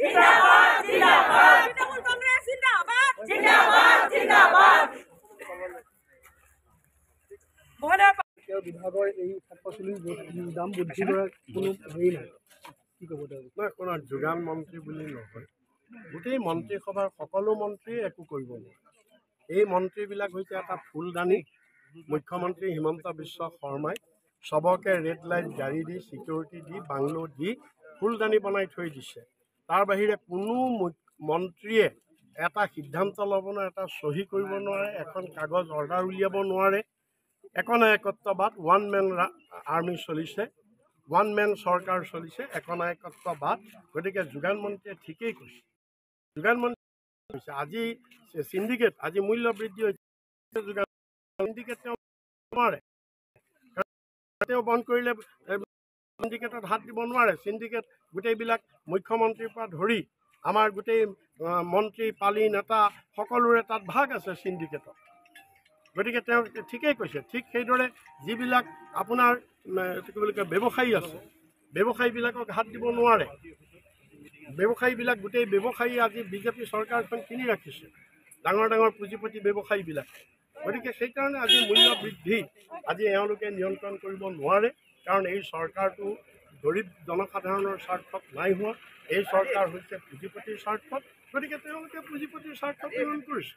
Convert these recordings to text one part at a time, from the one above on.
জিন্দাবাদ জিন্দাবাদ তৃণমূল কংগ্ৰেছ জিন্দাবাদ জিন্দাবাদ জিন্দাবাদ। বিভাগৰ এই শাক পাচলিৰ দাম বৃদ্ধি কৰাৰ কোনো হেৰি নাই, কি ক'ব তেওঁলোক? নাই, কোনো যোগান মন্ত্ৰী বুলি নহয়, গোটেই মন্ত্ৰীসভাৰ সকলো মন্ত্ৰীয়ে একো কৰিব নোৱাৰে। এই মন্ত্ৰীবিলাক হৈছে এটা ফুলদানি। মুখ্যমন্ত্ৰী হিমন্ত বিশ্ব শৰ্মাই চবকে ৰেড লাইট গাড়ী দি, ছিকিউৰিটি দি, বাংলো দি ফুলদানি বনাই থৈ দিছে। তাৰ বাহিৰে কোনো মন্ত্ৰীয়ে এটা সিদ্ধান্ত ল'ব নোৱাৰে, এটা চহী কৰিব নোৱাৰে, এখন কাগজ অৰ্ডাৰ উলিয়াব নোৱাৰে। একনায়কত্ববাদ, ওৱান মেন আৰ্মি চলিছে, ওৱান মেন চৰকাৰ চলিছে, একনায়কত্ববাদ। গতিকে যোগান মন্ত্ৰীয়ে ঠিকেই কৈছে। যোগান মন্ত্ৰীয়ে কৈছে আজি চিণ্ডিকেট, আজি মূল্য বৃদ্ধি হৈছে, যোগান চিণ্ডিকেট তেওঁ নোৱাৰে, তেওঁ বন্ধ কৰিলে চিণ্ডিকেটত হাত দিব নোৱাৰে। চিণ্ডিকেট গোটেইবিলাক মুখ্যমন্ত্ৰীৰ পৰা ধৰি আমাৰ গোটেই মন্ত্ৰী পালি নেতা সকলোৰে তাত ভাগ আছে চিণ্ডিকেটত। গতিকে তেওঁ ঠিকেই কৈছে। ঠিক সেইদৰে যিবিলাক আপোনাৰ কি বুলি কয় ব্যৱসায়ী আছে, ব্যৱসায়ীবিলাকক হাত দিব নোৱাৰে। ব্যৱসায়ীবিলাক গোটেই ব্যৱসায়ী আজি বিজেপি চৰকাৰখন কিনি ৰাখিছে, ডাঙৰ ডাঙৰ পুঁজিপতি ব্যৱসায়ীবিলাক। গতিকে সেইকাৰণে আজি মূল্য বৃদ্ধি আজি এওঁলোকে নিয়ন্ত্ৰণ কৰিব নোৱাৰে। কাৰণ এই চৰকাৰটো গৰীব জনসাধাৰণৰ স্বাৰ্থত নাই হোৱা, এই চৰকাৰ হৈছে পুঁজিপতিৰ স্বাৰ্থত। গতিকে তেওঁলোকে পুঁজিপতিৰ স্বাৰ্থ পূৰণ কৰিছে,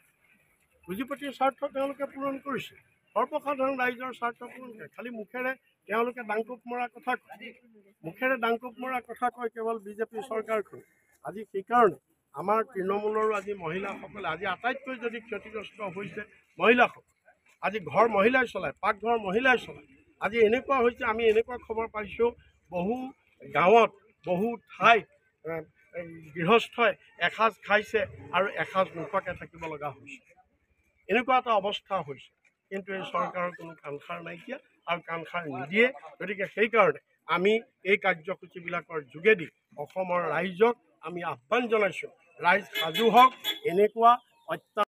পুঁজিপতিৰ স্বাৰ্থ তেওঁলোকে পূৰণ কৰিছে, সৰ্বসাধাৰণ ৰাইজৰ স্বাৰ্থ পূৰণ কৰে। খালি মুখেৰে তেওঁলোকে ডাংকোপ মৰা কথা কয়, মুখেৰে ডাংকোপ মৰা কথা কয় কেৱল বিজেপি চৰকাৰখন। আজি সেইকাৰণে আমাৰ তৃণমূলৰো আজি মহিলাসকলে আজি আটাইতকৈ যদি ক্ষতিগ্ৰস্ত হৈছে মহিলাসকল। আজি ঘৰ মহিলাই চলায়, পাকঘৰ মহিলাই চলায়। আজি এনেকুৱা হৈছে, আমি এনেকুৱা খবৰ পাইছোঁ, বহু গাঁৱত বহু ঠাইত গৃহস্থই এসাঁজ খাইছে আৰু এসাঁজ নোখোৱাকৈ থাকিব লগা হৈছে, এনেকুৱা এটা অৱস্থা হৈছে। কিন্তু এই চৰকাৰৰ কোনো কাণসাৰ নাইকিয়া আৰু কাণসাৰ নিদিয়ে। গতিকে সেইকাৰণে আমি এই কাৰ্যসূচীবিলাকৰ যোগেদি অসমৰ ৰাইজক আমি আহ্বান জনাইছোঁ, ৰাইজ সাজু হওক, এনেকুৱা অত্যন্ত